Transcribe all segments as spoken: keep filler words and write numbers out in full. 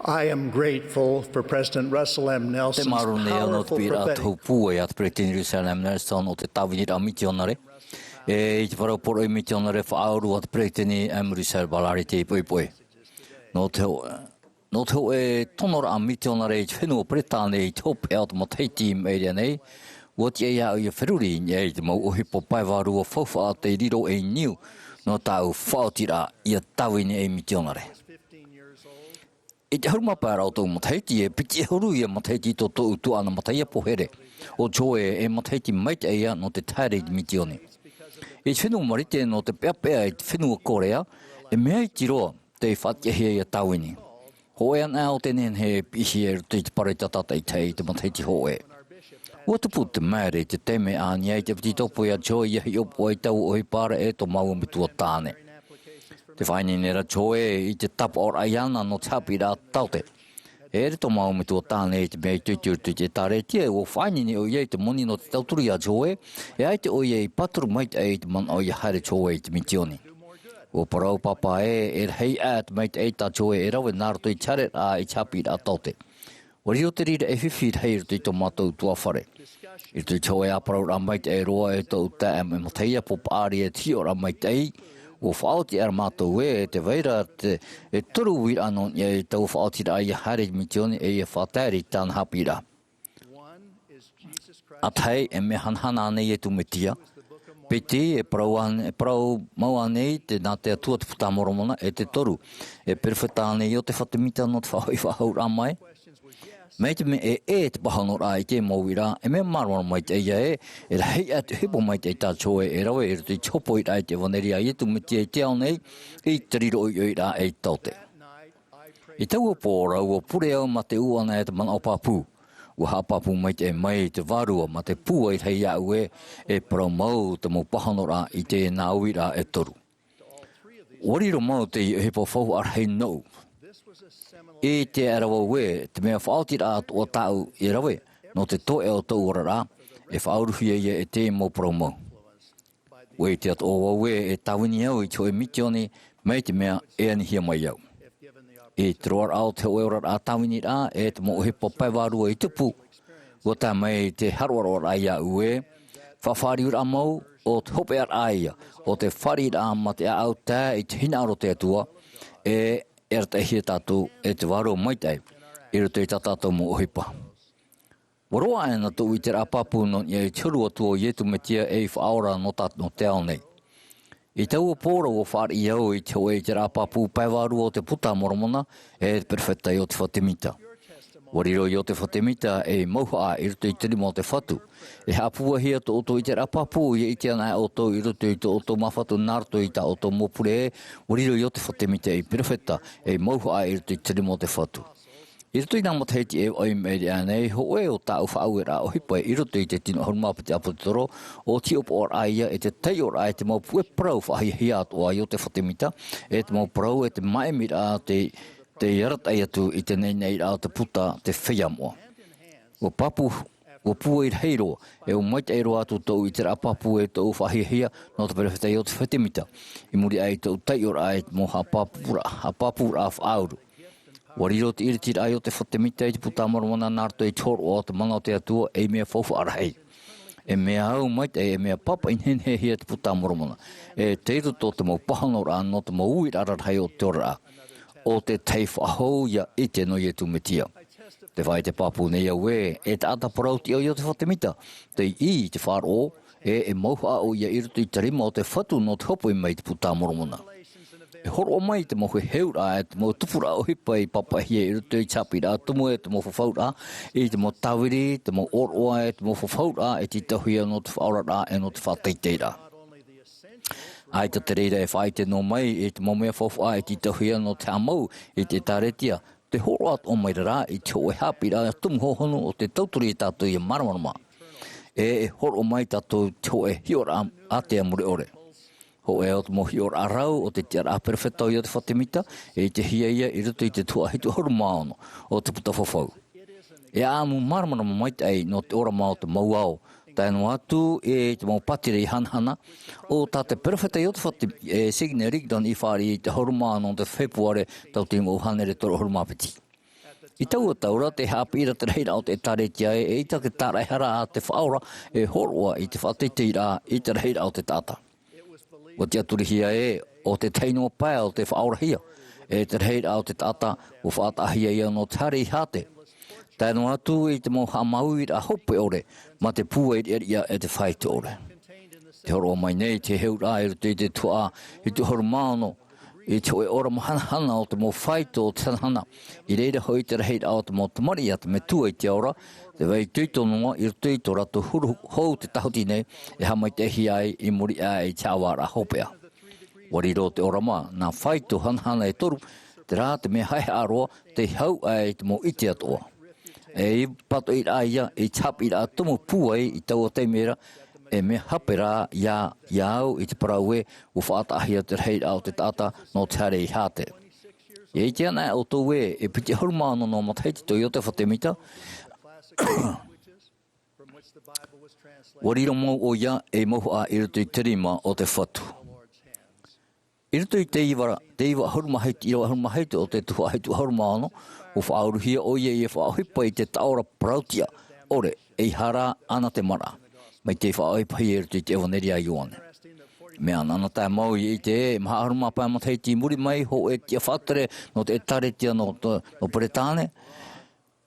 I am grateful for President Russell M. Nelson's powerful prophetic. Te māuruuru nei au nō te piʻiraʻa tohu pūai a te Peretiteni Russell M. Nelson o te tāviniraʻa mitionare. E i te parau poroʻi mitionare faʻauru a te Peretiteni M. Russell Ballard i te poʻipoʻi. Nō te ho-, nō te hōʻē tonoraʻa mitionare i te fenua Peretāne i te hopeʻa o te matahiti i maʻiri aʻe nei, ʻua tiʻa iāʻu ʻia feruri i niʻa i te mau ʻohipa pae vārua faufaʻa tei riro ei niu nō tāʻu faʻaotiraʻa ʻia tāvini ei mitionare. I te ʻahuru mā pae ra o tōʻu matahiti, e piti ʻahuru ia matahiti tō tōʻu tuaʻana mataiapo here, ʻo Joe e matahiti maitaʻi ia nō te haere i te mitioni. I te fenua Marite nō te peʻapeʻa i te fenua Korea, e mea iti roa tei faʻatiʻahia ʻia tāvini. Hōʻē anaʻe ʻo te nehenehe e piʻihia i roto i te pāroita tātaʻitahi i te matahiti hōʻē. ʻUa tupu te maere i te taime a ani ai te piti topo ia Joe ʻia hiʻopoʻa i taua ʻohipa ra e tō māua metua tāne. Tē faʻaineine ra Joe i te tāpaʻoraʻa iāna nō te haʻapiʻiraʻa taote. E ʻere tō māua metua tāne i te mea itoito i roto i te ʻĒtārētia, ʻua faʻaineine ʻoia i te moni nō te tauturu ia Joe, e ʻaita ʻoia i pāturu maitaʻi i te manaʻo ʻia haere Joe i te mitioni. ʻUa parau Pāpā ē, e rahi aʻe te maitaʻi tā Joe e rave nā roto i te haereraʻa i te haʻapiʻiraʻa taote. ʻUa riro te reira e fifi rahi i roto i tō mātou tuāfare. I roto i te hōʻē ʻāparauraʻa maitaʻi roa e tōʻu taeaʻe mataiapo paʻari e te hiʻoraʻa maitaʻi, ʻua faʻaoti aʻera mātou ē, e tē vai ra te, e toru uiraʻa nō niʻa i taua faʻaotiraʻa ʻia haere i te mitioni e ʻia faʻataere i tāna haʻapiʻiraʻa. ʻA tahi, e mea hanahana ānei Iesu Mesia? Piti, e parau ānei, e parau mau ānei te, nā te Atua te Puta a Moromona? E te toru, e perofeta ānei Iotefa Temita nō te faʻahoʻi faʻahouraʻa mai? Mai te mea e ʻē te pāhonoraʻa i te mau uiraʻa, e mea māramarama maitaʻi ia ē, e rahi aʻe te ʻohipa maitaʻi tā Joe e rave i roto i te hōpoiraʻa i te ʻevaneria a Iesu Mesia i te ao nei, i te riro ʻoiʻoiraʻa e i taote. I taua pō ra ʻua pure au mā te ʻūʻana e te manaʻo pāpū. ʻUa haʻapāpū maitaʻi mai te Vārua mā te pūai rahi iāʻu ē, e parau mau te mau pāhonoraʻa i teie nā uiraʻa e toru. ʻUa riro mau teie ʻohipa faufaʻa rahi nōʻu. I te ʻite ra vau ē, te mea faʻaotiraʻa atoʻa tāʻu e rave, nō te toeʻa o tōʻu oraraʻa, e faʻauruhia ia e teie mau parau mau. ʻUa ʻite atoʻa vau ē, e tāvini au i te hōʻē mitioni, mai te mea e anihia mai au. I te roaraʻa o te hōʻē oraraʻa tāviniraʻa, e te mau ʻohipa pae vārua i tupu, ʻua tae mai te haroʻaroʻaraʻa iāʻu ē, faʻafāriuraʻa mau, ʻo te hopeʻaraʻa ia, ʻo te fāriʻiraʻa mā te ʻāʻau tae i te hinaʻaro o te Atua, e, e arataʻihia tātou e te Vārua Maitaʻi, i roto i tā tātou mau ʻohipa. ʻUa roaʻa aʻena tōʻu ʻiteraʻa pāpū nō niʻa i te huru atu o Iesu Mesia ei Faʻaora nō tā, nō te ao nei. I taua pō ra ʻua fāriʻi au i te hōʻē ʻiteraʻa pāpū pae vārua o te Puta a Moromona, e te perofeta Iotefa Temita. ʻUa riro Iotefa Temita ei mauhaʻa i roto i te rima o te Fatu. E haʻapūaihia tō ʻoutou ʻiteraʻa pāpū ʻia ʻite anaʻe ʻoutou i roto i tō ʻoutou māfatu nā roto i tā ʻoutou mau pure ē, ʻua riro Iotefa Temita ei perofeta, ei mauhaʻa i roto i te rima o te Fatu. I roto i nā matahiti e vaʻu i maʻiri aʻe nei, hōʻē o tāʻu faʻaueraʻa ʻohipa i roto i te tino ʻahuru mā piti ʻāpōsetolo, ʻo te hiʻopoʻaraʻa ia e te taiʻoraʻa e te mau puʻe parau faʻahiahia atoʻa a Iotefa Temita, e te mau parau e te māʻimiraʻa tei, tei arataʻi atu i te naʻinaʻiraʻa o te puta, te feiā moʻa. ʻUa pāpū, ʻua pūai rahi roa, e ʻua maitaʻi roa atu tōʻu ʻiteraʻa pāpū e tōʻu faʻahiahia nō te perofeta Iotefa Temita, i muri aʻe i tōʻu taiʻoraʻa i te mau haʻapāpūraʻa, haʻapāpūraʻa faʻauru. ʻUa riro te ʻiritiraʻa a Iotefa Temita i te Puta a Moromona nā roto i te hōroʻa o te mana o te Atua ei mea faufaʻa rahi. E mea au maitaʻi, e mea pāpaʻi nehenehehia te Puta a Moromona. E tei roto te mau pāhonoraʻa nō te mau uiraʻa rarahi o te oraraʻa. ʻO te tahi faʻahou ʻia ʻite nō Iesu Mesia. Tē faʻaʻite pāpū nei au ē, e taʻata parau tiʻa ʻo Iotefa Temita, tei ʻī i te faʻaroʻo, e, e mauhaʻa ʻoia i roto i te rima o te Fatu nō te hōpoi mai i te Puta a Moromona. E hōroʻa mai te mau heheuraʻa, e te mau tupuraʻa ʻohipa i pāpaʻihia i roto i te haʻapiʻiraʻa tumu e te mau fafauraʻa, i te mau tāviri, te mau ʻōroʻa e te mau fafauraʻa e tītauhia nō te faʻaoraraʻa e nō te faʻateiteiraʻa. ʻAita te reira e faʻaʻite noa mai i te mau mea faufaʻa e tītauhia nō te haʻamau i te ʻĒtārētia, tē hōroʻa atoʻa mai ra rā i te hōʻē haʻapiʻiraʻa tumu hōhonu o tē tauturu ia tātou ʻia māramarama. E, e hōroʻa mai tātou i te hōʻē hiʻoraʻa ātea mure ʻore. Hōʻē o te mau hiʻoraʻa rau o te tiʻaraʻa perofeta ʻo Iotefa Temita, e ʻitehia ia i roto i te tuhaʻa hitu ʻahuru mā ono o te Puta Fafau. E ʻāʻamu māramarama maitaʻi nō te ʻōrama o te mau ao, tae noa atu i te mau pātireia hanahana, ʻo tā te perofeta Iotefa Te-, e, Sidney Rigdon i fāriʻi i te ʻahuru mā ono o te Fepuare, tauatini mā vaʻu hānere toru ʻahuru mā piti. I taua tau ra, tē haʻapiʻi ra te rahiraʻa o te ʻĒtārētia ē, eʻita te tāraʻehara a te Faʻaora e hōroʻa i te faʻateiteiraʻa i te rahiraʻa o te taʻata. ʻUa tiʻaturihia ē, ʻo te tahi noa pae o te faʻaorahia, e te rahiraʻa o te taʻata, ʻua faʻataʻahia ia nō te haere i Hāte. Tae noa atu i te mau haʻamāuiuraʻa hope ʻore, mā te pūai riʻariʻa e te fāito ʻore. Tē hōroʻa mai nei te heheuraʻa i roto i te tuhaʻa hitu ʻahuru mā ono, i te hōʻē ʻōrama hanahana o te mau fāito o te hanahana, i reira hoʻi te rahiraʻa o te mau tamariʻi a te Metua i te ao ra, tē vai itoito noa i roto i tō rātou huru hou te tāhuti nei, e haʻamaitaʻihia ai i muri aʻe i te haʻavāraʻa hopeʻa. ʻUa riro te ʻōrama nā fāito hanahana e toru, terā te mea haʻehaʻa roa, tei hau aʻe i te mau ʻite atoʻa. E pātoʻiraʻa ia i te haʻapiʻiraʻa tumu pūai i taua taime ra, e mea hape rā ia, ia au i te parau ē, ʻua faʻataʻahia te rahiraʻa o te taʻata nō te haere i Hāte. E ʻite ana ʻoutou ē, e piti ʻahuru mā ono noa matahiti tō Iotefa Temita, ʻua riro mau ʻoia ei mauhaʻa i roto i te rima o te Fatu. I roto i te iva, te iva ʻahuru mā hitu, ʻīrava ʻahuru mā hitu o te tuhaʻa hitu ʻahuru mā ono, ʻua faʻauruhia ʻoia ʻia faʻaʻohipa i te taʻo ra parautiʻa ʻore, ʻeiaha rā ʻanatemaraʻa, mai tei faʻaʻohipahia i roto i te ʻEvaneria a Ioane. Mea anaanatae mau ʻia ʻite ē, maha ʻahuru mā pae matahiti i muri mai, hōʻē tiʻa faʻatere nō te ʻĒtārētia nō, nō Peretāne,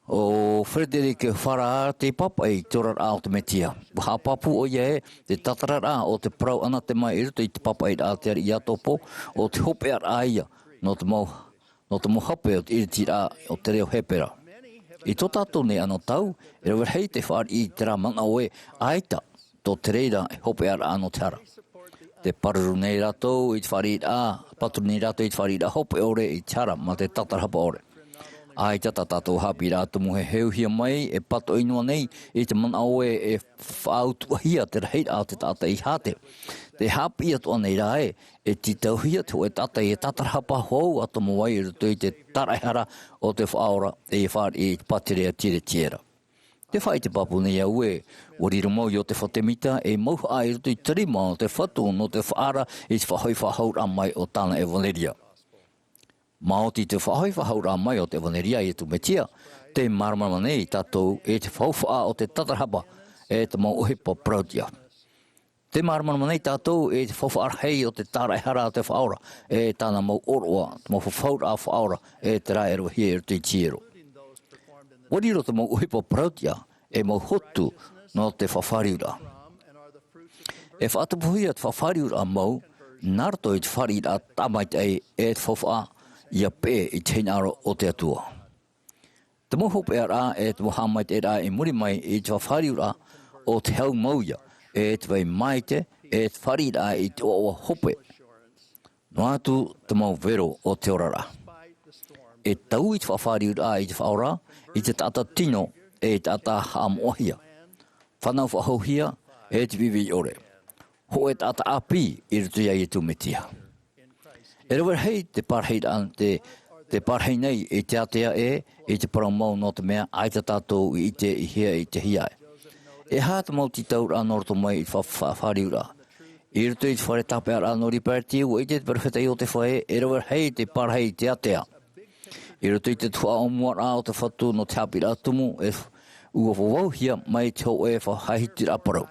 ʻo Frederick Farrar tei pāpaʻi i te oraraʻa o te Mesia. ʻUa haʻapāpū ʻoia ē, te tātararaʻa o te parau anatema i roto i te pāpaʻiraʻa a te ariʻi Iakobo, ʻo te hopeʻaraʻa ia, nō te mau, nō te mau hape o te ʻiritiraʻa o te reo Hepera. I tō tātou nei anotau, e rave rahi tē fāriʻi i terā manaʻo ē, ʻaita, tō te reira e hopeʻaraʻa nō te hara. Tē pāruru nei rātou i te fāriʻiraʻa, pāturu nei rātou i te fāriʻiraʻa hope ʻore i te hara mā te tātarahapa ʻore. ʻAita tā tātou haʻapiʻiraʻa tumu e heheuhia mai, e pātoʻi noa nei i te manaʻo ē e faʻautuʻahia te rahiraʻa o te taʻata i Hāte. Tē haʻapiʻi atoʻa nei rā ē, e tītauhia te hōʻē taʻata ʻia tātarahapa hou atoʻa mau ai i roto i te tāraʻehara o te Faʻaora, ʻe ʻia fāriʻi i te pātireia tiretiera. Tē faʻaʻite pāpū nei au ē, ʻua riro mau Iotefa Temita ei mauhaʻa i roto i te rima o te Fatu nō te faʻaara i te faʻahoʻi faʻahou raʻa mai o tāna ʻEvaneria. Maoti te faʻahoʻi faʻahou raʻa mai o te ʻEvaneria a Iesu Mesia, tē māramarama nei tātou i te faufaʻa o te tātarahapa, ʻe te mau ʻohipa parautiʻa. Tē māramarama nei tātou i te faufaʻa rahi o te tāraʻehara a te Faʻaora, ʻe tāna mau ʻōroʻa, te mau fafauraʻa faʻaora, ʻe terā e ravehia i roto i te hiero. ʻUa riro te mau ʻohipa parautiʻa, ei mau hotu nō te faʻafāriuraʻa. E faʻatupuhia te faʻafāriuraʻa mau, nā roto i te fāriʻiraʻa tāmaitaʻi ʻe te faufaʻa, ʻia peʻe i te hinaʻaro o te Atua. Te mau hopeʻaraʻa ʻe te mau haʻamaitaʻiraʻa i muri mai i te faʻafāriuraʻa, ʻo te hau mau ia, ʻe te vai maite, ʻe te fāriʻiraʻa i te ʻoaʻoa hope. Noa atu te mau vero o te oraraʻa. E taui te faʻafāriuraʻa i te Faʻaora, i te taʻata tino, ʻe i te taʻata haʻamoʻahia. Fānau faʻahouhia, ʻe te viʻiviʻi ʻore. Hōʻē taʻata ʻāpī i roto ia Iesu Mesia. E rave rahi te pārahiraʻa, te, te pārahi nei i te ātea ʻe i te parau mau nō te mea ʻaita tātou i ʻite i hea i te hia ē. E aha te mau tītauraʻa nō roto mai i te fa-, fa-, fāriuraʻa. I roto i te fare tāpeʻaraʻa nō Liberty, ʻua ʻite te perofeta Iotefa ē, e rave rahi te pārahi i te ātea. I roto i te tuhaʻa ʻōmuaraʻa o te Fatu nō te haʻapiʻiraʻa tumu, e f-, ʻua vavauhia mai te hōʻē faʻaiteraʻa parau.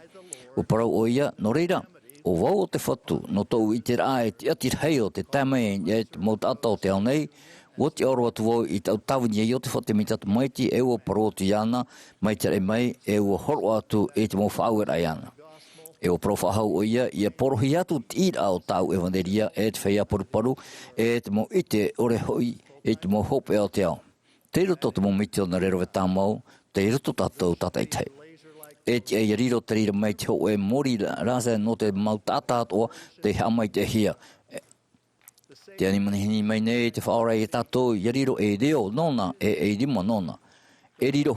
ʻUa parau ʻoia, nō reira, ʻo vau ʻo te Fatu, nō tōʻu ʻiteraʻa e tiʻatiraʻa o te tae mai e te mau taʻata o te ao nei, ʻua tiʻaoro atu vau i tāʻu tāvini ia Iotefa Temita tamaiti, ʻe ʻua parau atu iāna, mai te raʻi mai, ʻe ʻua hōroʻa atu i te mau faʻaueraʻa iāna. ʻE ʻua parau faʻahou ʻoia, ʻia porohia atu te ʻīraʻa o tāʻu ʻevaneria, ʻe te feiā paruparu, ʻe te mau ʻite ʻore hoʻi, ʻe te mau hopeʻa o te ao. Tei roto te mau misiōnare rave tāmau, tei roto tātou tātaʻitahi. E tiʻa ʻia riro te reira mai te hōʻē mōrī ra-, rāsea nō te mau taʻata atoʻa, tei haʻamaitaʻihia. Tē ani manihini mai nei te Faʻaora ia tātou, ʻia riro ei reo nōna, ʻe ei rima nōna. E riro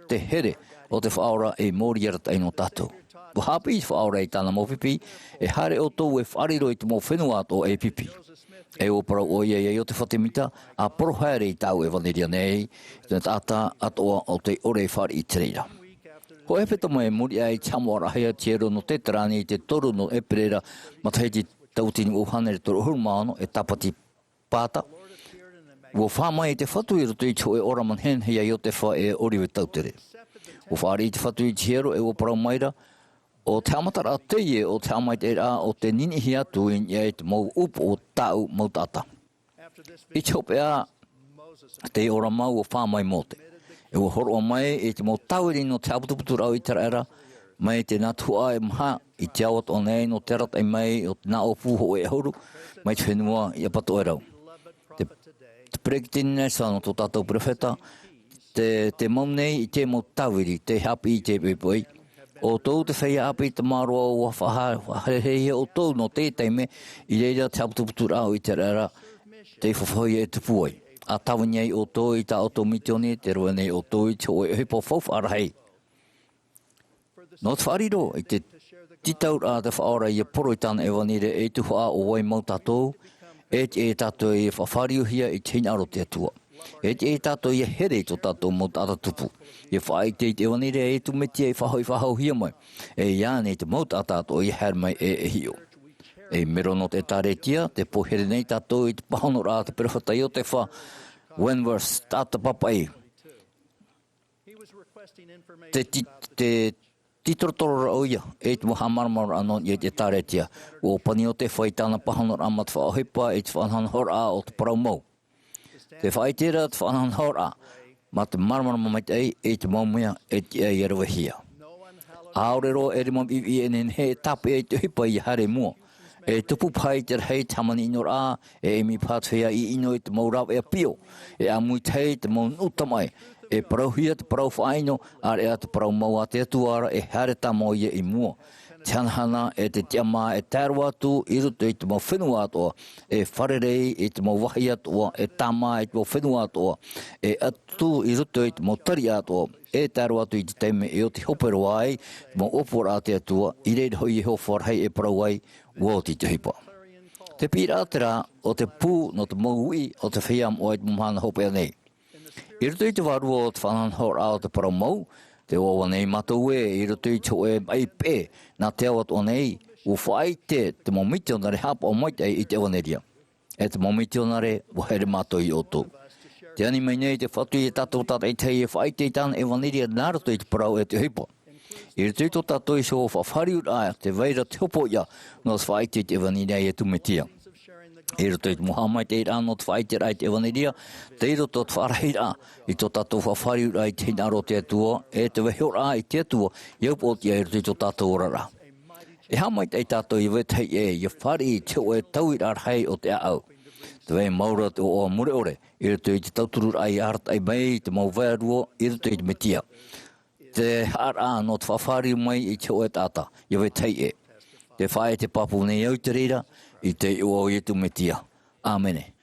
te here o te Faʻaora ei mōrī arataʻi nō tātou. ʻUa haʻapiʻi te Faʻaora i tāna mau pipi, e haere ʻoutou e faʻariro i te mau fenua atoʻa ei pipi. ʻE ʻua parau ʻoia ia Iotefa Temita, ʻa poro haere i tāʻu ʻevaneria nei, te taʻata atoʻa ʻo tei ʻore e fāriʻi i te reira. Hōʻē hepetoma i muri aʻe i te haʻamoʻaraʻahia a te hiero nō Teterāni i te toru nō ʻEperēra, matahiti tauatini ʻua hānere toru ʻahuru mā ono, e Tāpati Pāta. Ua fā mai te Fatu i roto i te hōʻē ora manihini a Iotefa e Olive Tautere. Ua fāriʻi te Fatu i te hiero e ua parau mai ra, ʻo te haʻamataraʻa teie o te haʻamaitaʻiraʻa o te niniʻi atu i niʻa i te mau upoʻo tāʻu mau taʻata. I te hopeʻa tei ora mau ua fā mai Mōte. E ua hōroʻa mai i te mau tāviri nō te haʻaputuputuraʻa o Iteraera, mai te nā tuhaʻa e maha i te ao atoʻa nei nō te arataʻi mai o te nā ʻōpū hōʻē ʻahuru, mai te fenua i ʻapatoʻerau. Te, te peresideni Nelson nō tō tātou perofeta, te, te mau nei i te mau tāviri, te haʻapiʻi i te poʻipoʻi. ʻO tō te feiā ʻāpī tamaroa ua faʻaha-, faʻaherehere ʻoutou nō te taime, i reira te haʻaputuputuraʻa o Iteraera, tei faʻahoʻi e tupu ai. ʻA tāvini ai ʻoutou i tā ʻoutou mitioni, tē rave nei ʻoutou i te hōʻē ʻohipa faufaʻa rahi. Nō te faʻariro i te tītauraʻa te Faʻaora ʻia poro i tāna ʻevaneria ei tuhaʻa ʻo vai mau tātou, e tiʻa ia tātou ʻia faʻafāriuhia i te hinaʻaro o te Atua. E tiʻa ia tātou ʻia here i tō tātou mau taʻata tupu. ʻIa faʻaʻite i te ʻevaneria a Iesu Mesia i faʻahoʻi faʻahouhia mai. E ʻia ʻānei te mau taʻata atoʻa ʻia haere mai e, e hiʻo. Ei mero nō te ʻĒtārētia, tē poihere nei tātou i te pāhonoraʻa a te perofeta Iotefa Wentworth, taʻata papaʻi. Te ti-, te tītorotororaʻa ʻoia, e te mau haʻamāramaramaraʻa nō niʻa i te ʻĒtārētia. Ua ʻōpani Iotefa i tāna pāhonoraʻa mā te faʻaʻohipa i te faʻanahonahoraʻa o te parau mau. Tē faʻaʻite ra te faʻanahonahoraʻa, mā te māramarama maitaʻi i te mau mea e tiʻa ʻia ravehia. ʻAore roa e rima maʻiʻiʻi e nehenehe e tāpeʻa i te ʻohipa ʻia haere i mua. E tupu paha i te rahi te hāmani ʻinoraʻa, e ʻimi paha te feiā ʻino i te mau rāveʻa piʻo, e ʻāmui tahi te mau nuʻu tamaʻi, e parauhia te parau faʻaʻino, ʻāreʻa te parau mau a te Atua ra e haere tāmau ia i mua. Te hanahana e te tiʻamā e tae roa atu i roto i te mau fenua atoʻa, e fārerei i te mau vāhi atoʻa, e tāmā i te mau fenua atoʻa, e atu i roto i te mau tariʻa atoʻa, e tae roa atu i te taime e oti hope roa ai te mau ʻōpuaraʻa a te Atua, i reira hoʻi Iehova rahi e parau ai, ua oti te ʻohipa. Te piʻiraʻa terā o te pū nō te mau uʻi o te feiā moʻa i te mau mahana hopeʻa nei. I roto i te vārua o te faʻanahonahoraʻa o te parau mau, tē ʻoaʻoa nei mātou ē, i roto i te hōʻē maʻi peʻe, nā te ao atoʻa nei, ua faʻaʻite te mau mitionare haʻapaʻo maitaʻi i te ʻevaneria. E te mau mitionare, ua haere mātou iā ʻoutou. Tē ani mai nei te Fatu ia tātou tātaʻitahi e faʻaʻite i tāna ʻevaneria nā roto i te parau e te ʻohipa. I roto i tō tātou iho faʻafāriuraʻa, tē vai ra te hopoiʻa nō te faʻaʻite i te ʻevaneria a Iesu Mesia. I roto i te mau haʻamaitaʻiraʻa nō te faʻaʻiteraʻa i te ʻevaneria, tei roto te faʻarahiraʻa i tō tātou faʻafāriuraʻa i te hinaʻaro o te Atua, e te vaihoraʻa i te Atua, ʻia upoʻotiʻa i roto i tō tātou oraraʻa. E haʻamaitaʻi tātou ʻia vetahi ʻē, ʻia fāriʻi i te hōʻē tauiraʻa rahi o te ʻāʻau. Tē vai mau ra te ʻoaʻoa mure ʻore, i roto i te tautururaʻa ʻia arataʻi mai i te mau vārua, i roto i te Mesia. Te haʻaraʻa nō te faʻafāriu mai i te hōʻē taʻata, ʻia vetahi ʻē. Tē faʻaʻite pāpū nei au i te reira, i te iʻoa o Iesu Mesia. ʻĀmene.